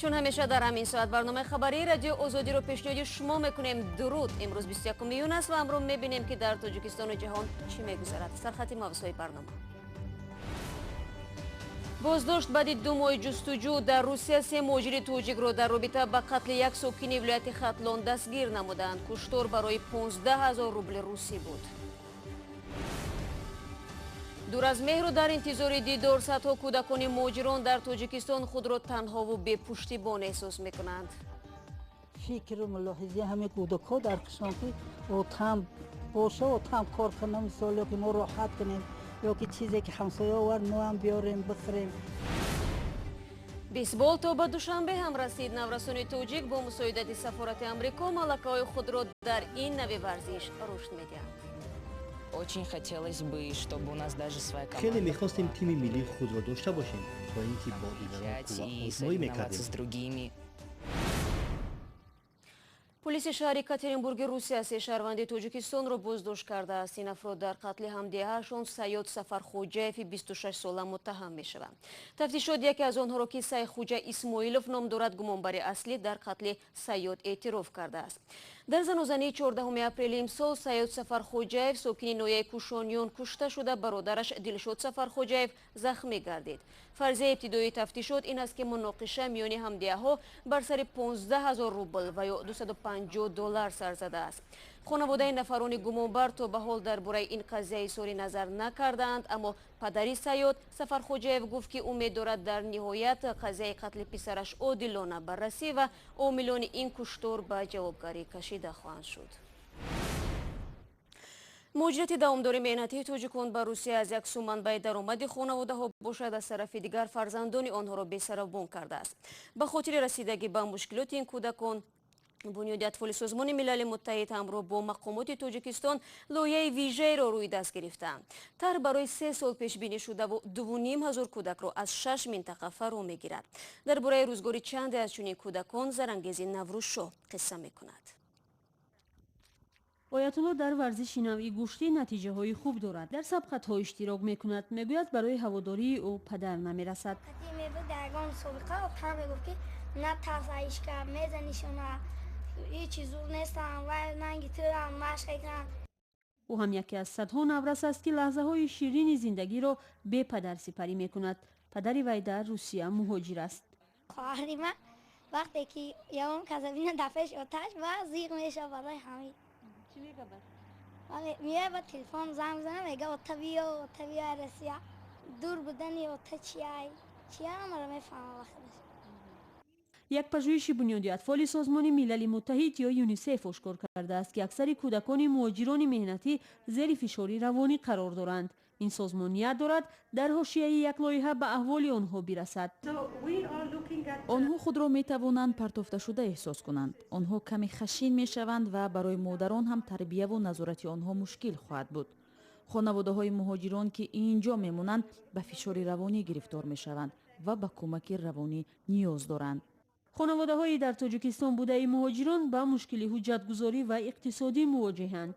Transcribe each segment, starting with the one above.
Чун ҳамеша дар ҳамин соат барномаи хабарии Радиои Озодиро пешниҳоди шумо мекунем. Дуруд! Имрӯз 21 июн аст ва ҳамроҳ мебинем, ки дар Тоҷикистону ҷаҳон чӣ мегузарад. Сархати мавзӯи барнома. Боздошт баъди 2 моҳи ҷустуҷӯ. Дар Русия се муҳоҷири тоҷикро дар робита ба қатли як сокини вилояти Хатлон дастгир намуданд. Куштор барои 15 ҳазор рубли русӣ буд. Дур аз меҳру дар интизори дидор, садҳо кӯдакони муҳоҷирон дар Тоҷикистон худро танҳову бепуштибон эҳсос мекунанд. Фикру мулоҳизаи ҳамаи кӯдакҳо дар қишлоқ, ки отам боша, отам кор кунам, мисол, ё ки мо роҳат кунем, ё ки чизе ки ҳамсоя овард, мо ҳам биёрем, бихӯрем. Бейсбол то ба Душанбе ҳам расид. Наврасони тоҷик бо мусоидати сафорати Амрико малакаҳои худро дар ин нави варзиш рушд медиҳанд. Очень хотелось бы, чтобы у нас даже своя команда. Хеле мехостем тими миллии худро дошта бошем, то ин ки бо дигарон қувваозмоӣ мекардем. С другими. Полиси шаҳри Екатеринбурги Русия се шаҳрванди Тоҷикистонро боздошт кардааст. Ин афрод дар қатли ҳамдеҳаашон Сайёд Сафархоҷаеви 26 сола муттаҳам мешаванд. Тафтишот яке аз онҳоро, ки Сайхуҷа Исмоилов ном дорад, гумонбари аслӣ дар қатли Сайёд эътироф кардааст. Дар занозании 14 апрели имсол Сайёд Сафархоҷаев, сокини ноҳияи Кушониён, кушта шуда, бародараш Дилшод Сафархоҷаев захмӣ гардид. Фарзияи ибтидоии тафтишот ин аст, ки муноқиша миёни ҳамдеҳаҳо бар сари 15 ҳазор рубл ва ё 250 доллар сар задааст. Хонаводаи нафарони гумонбар то ба ҳол дар бораи ин қазия изҳори назар накардаанд, аммо падари Сайёд Сафархоҷаев гуфт, ки умед дорад, дар ниҳоят қазияи қатли писараш одилона баррасӣ ва омилони ин куштор ба ҷавобгарӣ кашида хоҳанд шуд. Муҳоҷирати давомдори меҳнатии тоҷикон ба Русия аз як су манбаи даромади хонаводаҳо бошад, аз тарафи дигар фарзандони онҳоро бесаробон кардааст. Ба хотири расидагӣ ба мушкилоти ин кӯдакон, Бунёди атфоли Созмони Милали Муттаҳид ҳамроҳ бо мақомоти Тоҷикистон лоиҳаи вижаеро рӯи даст гирифтаанд. Тарҳ барои 3 сол пешбинӣ шудаву 2500 кӯдакро аз шаш минтақа фаро мегирад. Дар бораи рӯзгори чанде аз чунин кӯдакон Зарангези Наврӯзшоҳ қисса мекунад. Оятулло дар варзиши навъи гӯштӣ натиҷаҳои хуб дорад, дар сабқатҳо иштирок мекунад. Мегӯяд, барои ҳаводории ӯ падар намерасад. Мегуфт, ки натарс, аишка мезанишона, ҳечи зур нестам, вай нанги турам машқ мекунам. Ӯ ҳам яке аз садҳо наврас аст, ки лаҳзаҳои ширини зиндагиро бепадар сипарӣ мекунад. Падари вай дар Русия муҳоҷир аст. Хоҳари ман вақте ки ягон каса бина дар пеш оташ ва зиқ мешавад, барои ҳамин меояд, ба телефон занг мезанад, мега: «Ота, биё, ота, биё». Россия дур будани ота чиай чия, ҳамаро мефаҳмам вақташ. Як пажӯҳиши Бунёди атфоли Созмони Милали Муттаҳид ё ЮНИСЕФ ошкор кардааст, ки аксари кӯдакони муҳоҷирони меҳнатӣ зери фишори равонӣ қарор доранд. Ин созмон ният дорад, дар ҳошияи як лоиҳа ба аҳволи онҳо бирасад. Онҳо худро метавонанд партофташуда эҳсос кунанд. Онҳо каме хашин мешаванд ва барои модарон ҳам тарбияву назорати онҳо мушкил хоҳад буд. Хонаводаҳои муҳоҷирон, ки ин ҷо мемонанд, ба фишори равонӣ гирифтор мешаванд ва ба кӯмаки равонӣ ниёз доранд. Хонаводаҳои дар Тоҷикистон будаи муҳоҷирон ба мушкили ҳуҷҷатгузорӣ ва иқтисодӣ мувоҷеҳанд.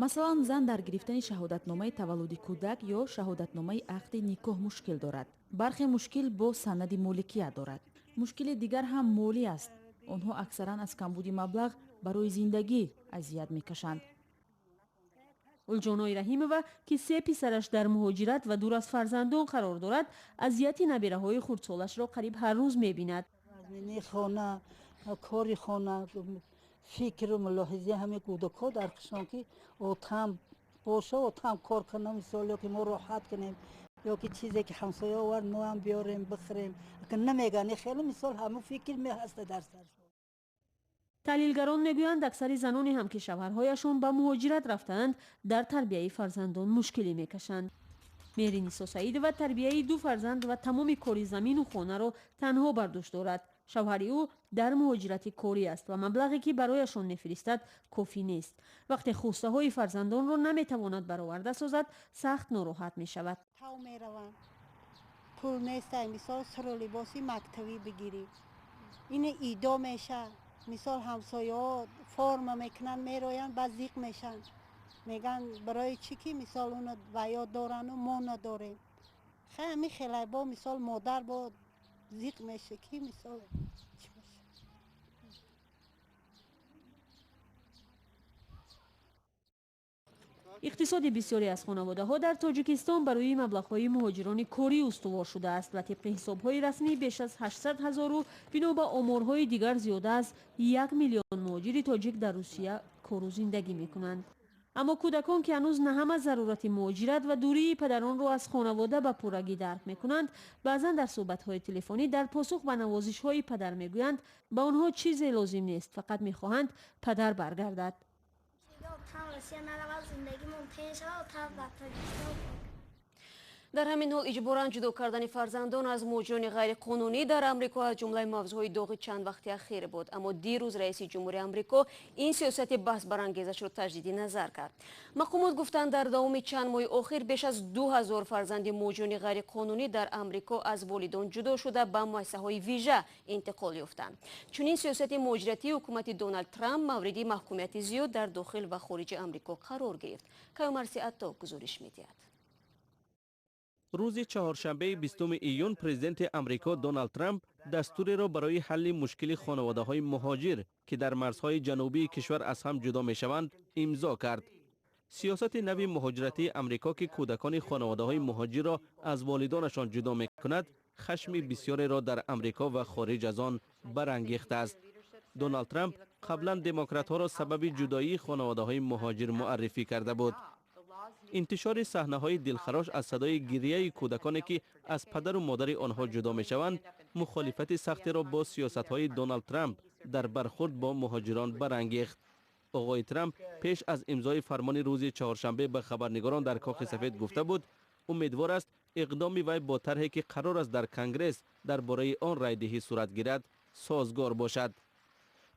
Масалан, зан дар гирифтани шаҳодатномаи таваллуди кӯдак ё шаҳодатномаи ақди никоҳ мушкил дорад. Бархе мушкил бо санади моликият дорад. Мушкили дигар ҳам молӣ аст. Онҳо аксаран аз камбуди маблағ барои зиндагӣ азият мекашанд. Улҷонои Раҳимова, ки се писараш дар муҳоҷират ва дур аз фарзандон қарор дорад, азияти набираҳои хурдсолашро қариб ҳар рӯз мебинад. Хона, кори хона, фикру мулоҳизаи ҳамаи кӯдакҳо дар қишлоқ, ки отам боша, отам кор кунам, мисол, ё ки мо роҳат кунем, ё ки чизе ки ҳамсоя овард, мо ҳам биёрем, бихӯрем. Намеган хеле, мисол, ҳамун фикр меҳаста дар сар. Таҳлилгарон мегӯянд, аксари заноне ҳам, ки шавҳарҳояшон ба муҳоҷират рафтаанд, дар тарбияи фарзандон мушкилӣ мекашанд. Меҳринисо Саидова тарбияи ду фарзанд ва тамоми кори замину хонаро танҳо бар дӯш дорад. Шавҳари ӯ дар муҳоҷирати корӣ аст ва маблағе, ки барояшон мефиристад, кофӣ нест. Вақте хостаҳои фарзандонро наметавонад бароварда созад, сахт нороҳат мешавад. Тав мераванд, пул нестай, мисол, сиру либоси мактабӣ бигирӣ. Ин идо меша, мисол, ҳамсояҳо форма мекунанд, мероянд, баъд зиқ мешанд, мегӯянд, барои чӣ ки, мисол, уно ваё дорану мо надорем. Хай, ҳамин хелай бо, мисол, модар бо. Зиқ меша ки мисол чӣ боша. Иқтисоди бисёре аз хонаводаҳо дар Тоҷикистон барои маблағҳои муҳоҷирони корӣ устувор шудааст ва тибқи ҳисобҳои расмӣ беш аз 800 ҳазору бино ба оморҳои дигар зиёда аз 1 миллион муҳоҷири тоҷик дар Русия кору зиндагӣ мекунанд. Аммо кӯдакон, ки ҳанӯз на ҳама зарурати муҳоҷират ва дурии падаронро аз хонавода ба пуррагӣ дарк мекунанд, баъзан дар суҳбатҳои телефонӣ дар посух ба навозишҳои падар мегӯянд, ба онҳо чизе лозим нест, фақат мехоҳанд падар баргардад. Дар ҳамин ҳол иҷборан ҷудо кардани фарзандон аз муҳоҷирони ғайриқонунӣ дар Амрико аз ҷумлаи мавзӯъҳои доғи чанд вақти ахир буд. Аммо дирӯз раиси ҷумҳури Амрико ин сиёсати баҳсбарангезашро таҷдиди назар кард. Мақомот гуфтанд, дар давоми чанд моҳи охир беш аз 2000 фарзанди муҳоҷирони ғайриқонунӣ дар Амрико аз волидон ҷудо шуда ба муассисаҳои вижа интиқол ёфтанд. Чунин сиёсати муҳоҷиратии ҳукумати Доналд Трамп мавриди маҳкумияти зиёд дар дохил ва хориҷи Амрико қарор гирифт. Каюмарси Атто гузориш медиҳад. Рӯзи чаҳоршанбеи 20 июн президенти Амрико Доналд Трамп дастуреро барои ҳалли мушкили хонаводаҳои муҳоҷир, ки дар марзҳои ҷанубии кишвар аз ҳам ҷудо мешаванд, имзо кард. Сиёсати нави муҳоҷиратии Амрико, ки кӯдакони хонаводаҳои муҳоҷирро аз волидонашон ҷудо мекунад, хашми бисёреро дар Амрико ва хориҷ аз он барангехтааст. Доналд Трамп қаблан демократҳоро сабаби ҷудоии хонаводаҳои муҳоҷир муаррифӣ карда буд. Интишори саҳнаҳои дилхарош аз садои гирияи кӯдаконе, ки аз падару модари онҳо ҷудо мешаванд, мухолифати сахтеро бо сиёсатҳои Доналд Трамп дар бархурд бо муҳоҷирон барангехт. Оғои Трамп пеш аз имзои фармони рӯзи чаҳоршанбе ба хабарнигорон дар Кохи Сафед гуфта буд, умедвор аст иқдоми вай бо тарҳе, ки қарор аст дар Конгресс дар бораи он райдиҳӣ сурат гирад, созгор бошад.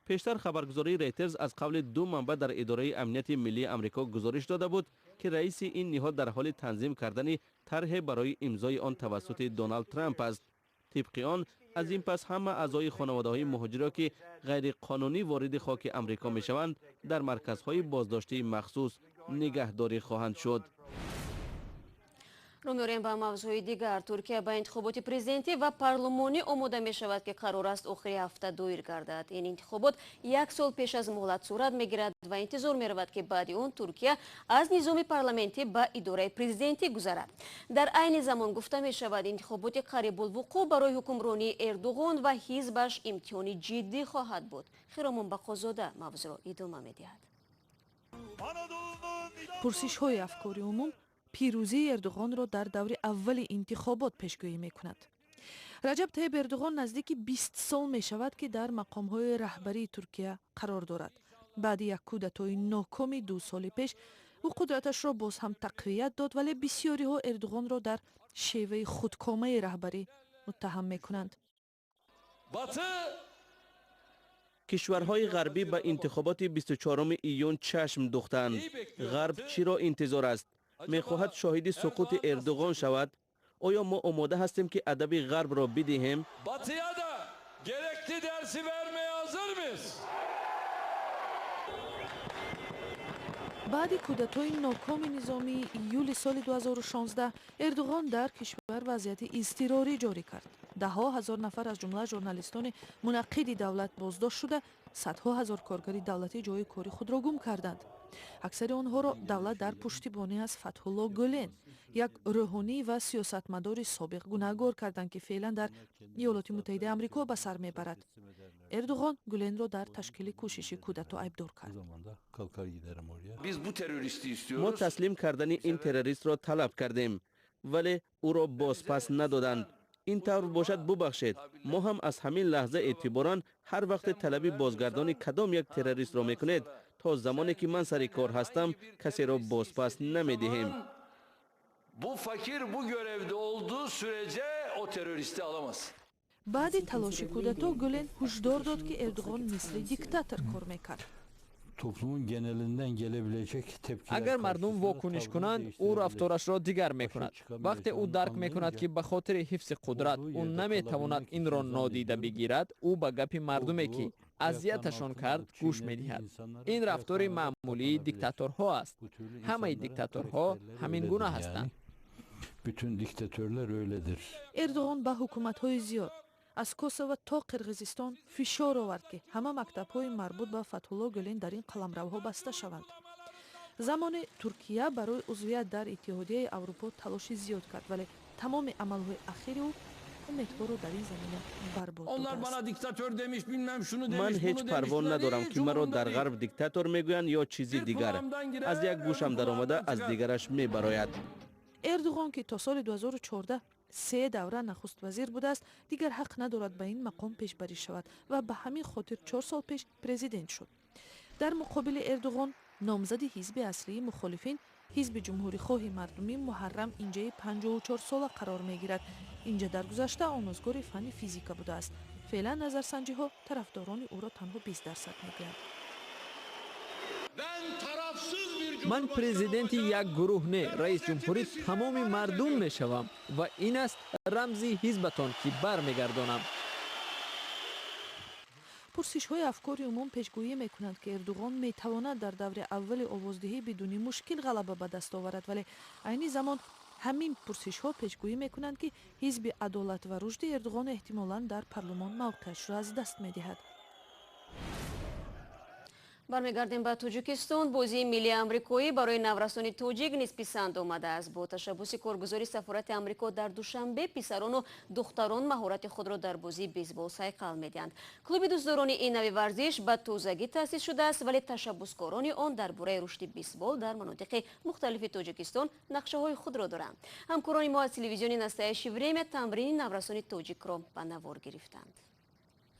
Пештар хабаргузории Рейтерз аз қавли ду манбаъ дар идораи амнияти миллии Амрико гузориш дода буд, ки раиси ин ниҳод дар ҳоли танзим кардани тарҳе барои имзои он тавассути Доналд Трамп аст. Тибқи он, аз ин пас ҳама аъзои хонаводаҳои муҳоҷиро, ки ғайриқонунӣ вориди хоки Амрико мешаванд, дар марказҳои боздоштии махсус нигаҳдорӣ хоҳанд шуд. Рӯ меорем ба мавзӯи дигар. Туркия ба интихоботи президентӣ ва парлумонӣ омода мешавад, ки қарор аст охири ҳафта доир гардад. Ин интихобот як сол пеш аз муҳлат сурат мегирад ва интизор меравад, ки баъди он Туркия аз низоми парламентӣ ба идораи президентӣ гузарад. Дар айни замон гуфта мешавад, интихоботи қарибулвуқӯъ барои ҳукмронии Эрдуғон ва ҳизбаш имтиҳони ҷиддӣ хоҳад буд. Хиромон Бақозода мавзӯъро идома медиҳад. Пурсишҳои афкори умум пирӯзии Эрдуғонро дар даври аввали интихобот пешгӯӣ мекунад. Раҷаб Тайиб Эрдуғон наздики 20 сол мешавад, ки дар мақомҳои раҳбарии Туркия қарор дорад. Баъди як кудатои нокоми 2 соли пеш ӯ қудраташро боз ҳам тақвият дод, вале бисёриҳо Эрдуғонро дар шеваи худкомаи раҳбарӣ муттаҳам мекунанд. Кишварҳои ғарбӣ ба интихоботи 24 июн чашм духтанд. Ғарб чиро интизор аст? Мехоҳад шоҳиди суқути Эрдуғон шавад? Оё мо омода ҳастем, ки адаби ғарбро бидиҳем? Баъди кудатои нокоми низомии июли соли 2016 Эрдуғон дар кишвар вазъияти изтирорӣ ҷорӣ кард. Даҳҳо ҳазор нафар аз ҷумла журналистони мунаққиди давлат боздошт шуда, садҳо ҳазор коргари давлатӣ ҷои кори худро гум карданд. Аксари онҳоро давлат дар пуштибонӣ аз Фатҳулло Гулен, як рӯҳонӣ ва сиёсатмадори собиқ, гунаҳгор карданд, ки феълан дар Иёлоти Муттаҳидаи Амрико ба сар мебарад. Эрдуғон Гуленро дар ташкили кӯшиши кудато айбдор кард. Мо таслим кардани ин террористро талаб кардем, вале ӯро бозпас надоданд. Ин тавр бошад, бубахшед, мо ҳам аз ҳамин лаҳза эътиборан ҳар вақте талаби бозгардони кадом як террористро мекунед, то замоне ки ман сари кор ҳастам, касеро бозпас намедиҳем. Баъди талоши кудато Гулен ҳушдор дод, ки Эрдуғон мисли диктатор кор мекард. Агар мардум вокуниш кунанд, ӯ рафторашро дигар мекунад. Вақте ӯ дарк мекунад, ки ба хотири ҳифзи қудрат ӯ наметавонад инро нодида бигирад, ӯ ба гапи мардуме, ки азияташон кард, гӯш медиҳад. Ин рафтори маъмулии диктаторҳо аст. Ҳамаи диктаторҳо ҳамин гуна ҳастанд. Эрдуғон ба ҳукуматҳои зиёд, Аз Косово то Қирғизистон фишор овард, ки ҳама мактабҳои марбут ба Фатҳулло Гӯлен дар ин қаламравҳо баста шаванд. Замоне Туркия барои узвият дар Иттиҳодияи Аврупо талоши зиёд кард, вале тамоми амалҳои ахири ӯ умедҳоро дар ин замина барбод. Ман ҳеҷ парво надорам, ки маро дар ғарб диктатор мегӯянд ё чизи дигар. Аз як гӯшам даромада, аз дигараш мебарояд. Эрдуғон, ки то соли 2014 се давра нахуствазир будааст, дигар ҳақ надорад ба ин мақом пешбарӣ шавад ва ба ҳамин хотир 4 сол пеш президент шуд. Дар муқобили Эрдуғон номзади ҳизби аслии мухолифин, Ҳизби ҷумҳурихоҳи мардумӣ, Муҳаррам Инҷаи 54сола қарор мегирад. Инҷа дар гузашта омӯзгори фанни физика будааст. Феълан назарсанҷиҳо тарафдорони ӯро танҳо 20% мегӯянд. Ман президенти як гурӯҳ не, раис ҷумҳури тамоми мардум мешавам ва ин аст рамзи ҳизбатон, ки бармегардонам. Пурсишҳои афкори умум пешгӯӣ мекунанд, ки Эрдуғон метавонад дар даври аввали овоздиҳӣ бидуни мушкил ғалаба ба даст оварад, вале айни замон ҳамин пурсишҳо пешгӯӣ мекунанд, ки Ҳизби адолат ва рушди Эрдуғон эҳтимолан дар парлумон мавқеашро аз даст медиҳад. Бармегардем ба Тоҷикистон. Бозии миллии амрикоӣ барои наврасони тоҷик низ писанд омадааст. Бо ташаббуси коргузори сафорати Амрико дар Душанбе писарону духтарон маҳорати худро дар бозии бейсбол сайқал медиҳанд. Клуби дӯстдорони ин нави варзиш ба тозагӣ таъсис шудааст, вале ташаббускорони он дар бораи рушди бейсбол дар манотиқи мухталифи Тоҷикистон нақшаҳои худро доранд. Ҳамкорони мо аз телевизиони «Настоящее время» тамрини наврасони тоҷикро ба навор гирифтанд.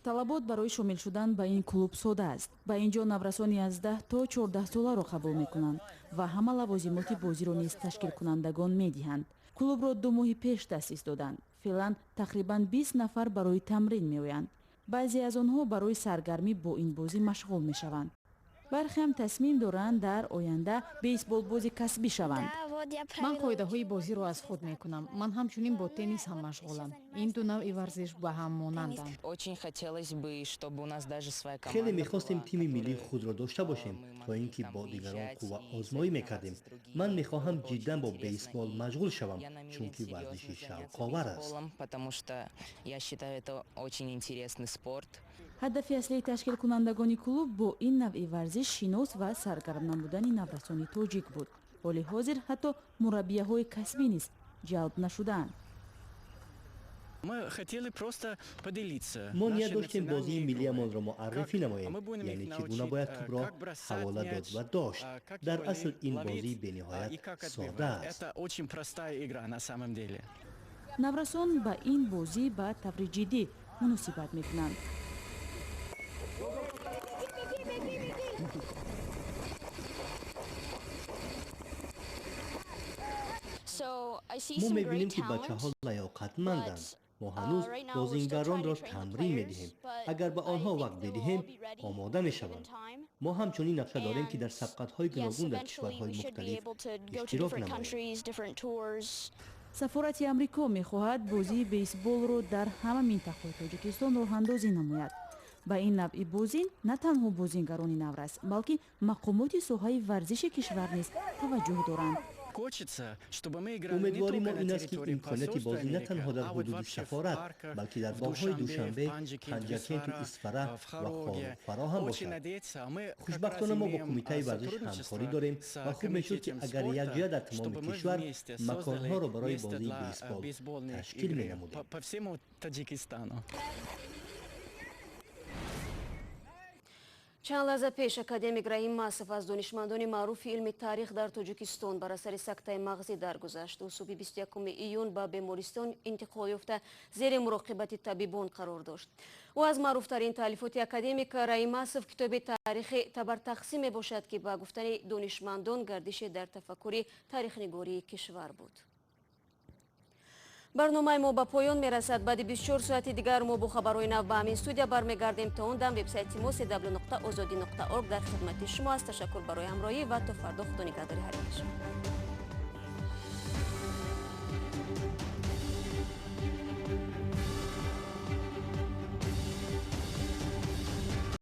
Талабот барои шомил шудан ба ин клуб сода аст. Ба ин ҷо наврасони аз 10 то 14 соларо қабул мекунанд ва ҳама лавозимоти бозиро низ ташкилкунандагон медиҳанд. Клубро 2 моҳи пеш таъсис доданд. Феълан тақрибан 20 нафар барои тамрин меоянд. Баъзе аз онҳо барои саргармӣ бо ин бозӣ машғул мешаванд, бархеам тасмим доранд дар оянда бейсболбози касбӣ шаванд. Ман қоидаҳои бозиро аз худ мекунам. Ман ҳамчунин бо теннис ҳам машғулам. Ин ду навъи варзиш ба ҳам монанданд. Очень хотелось бы, чтобы у нас даже своя команда. Хеле мехостем тими миллии худро дошта бошем, то ин ки бо дигарон қувваозмоӣ мекардем. Ман мехоҳам ҷиддан бо бейсбол машғул шавам, чунки варзиши шавқовар аст. Потому что я считаю, это очень интересный спорт. Ҳадафи аслии ташкилкунандагони клуб бо ин навъи варзиш шинос ва саргарм намудани наврасони тоҷик буд. Ҳоли ҳозир ҳатто мураббияҳои касбӣ низ ҷалб нашудаанд. Мо ният доштем бозии миллиамонро муаррифӣ намоем, яъне чӣ гуна бояд тӯбро ҳавола дод ва дошт. Дар асл ин бозии бениҳоят сода аст. Наврасон ба ин бозӣ ба таври ҷиддӣ муносибат мекунанд. Мо мебинем, ки бачаҳо лаёқатманданд. Мо ҳанӯз бозингаронро тамрин медиҳем. Агар ба онҳо вақт бидиҳем, омода мешаванд. Мо ҳамчунин нақша дорем, ки дар сабқатҳои гуногун дар кишварҳои мухталиф иштирок намоем. Сафорати Амрико мехоҳад бозии бейсболро дар ҳама минтақаҳои Тоҷикистон роҳандозӣ намояд. Ба ин навъи бозӣ на танҳо бозингарони наврас, балки мақомоти соҳаи варзиши кишвар низ таваҷҷӯҳ доранд. Умедвории мо ин аст, ки имконияти бозӣ на танҳо дар ҳудуди сафорат, балки дар боғҳои Душанбе, Панҷакенту Исфара ва Хоруғ фароҳам бошад. Хушбахтона, мо бо Кумитаи варзиш ҳамкорӣ дорем ва хуб мешуд, ки агар якҷоя дар тамоми кишвар маконҳоро барои бозии бейсбол ташкил менамудем. Чанд лаҳза пеш академик Раҳим Масов, аз донишмандони маъруфи илми таърих дар Тоҷикистон, бар асари сактаи мағзӣ даргузашт. Ӯ субҳи 21 июн ба бемористон интиқол ёфта, зери муроқибати табибон қарор дошт. Ӯ аз маъруфтарин таълифоти академик Раҳим Масов китоби «Таърихи табартақсим» мебошад, ки ба гуфтани донишмандон гардише дар тафаккури таърихнигории кишвар буд. Барномаи мо ба поён мерасад. Баъди 24 соати дигар мо бо хабарҳои нав ба ҳамин студия бармегардем. То он дам вебсайти мо cw.ozodi.org дар хидмати шумо аст. Ташаккур барои ҳамроҳӣ ва то фардо. Худо нигаҳдори ҳар яки шумо.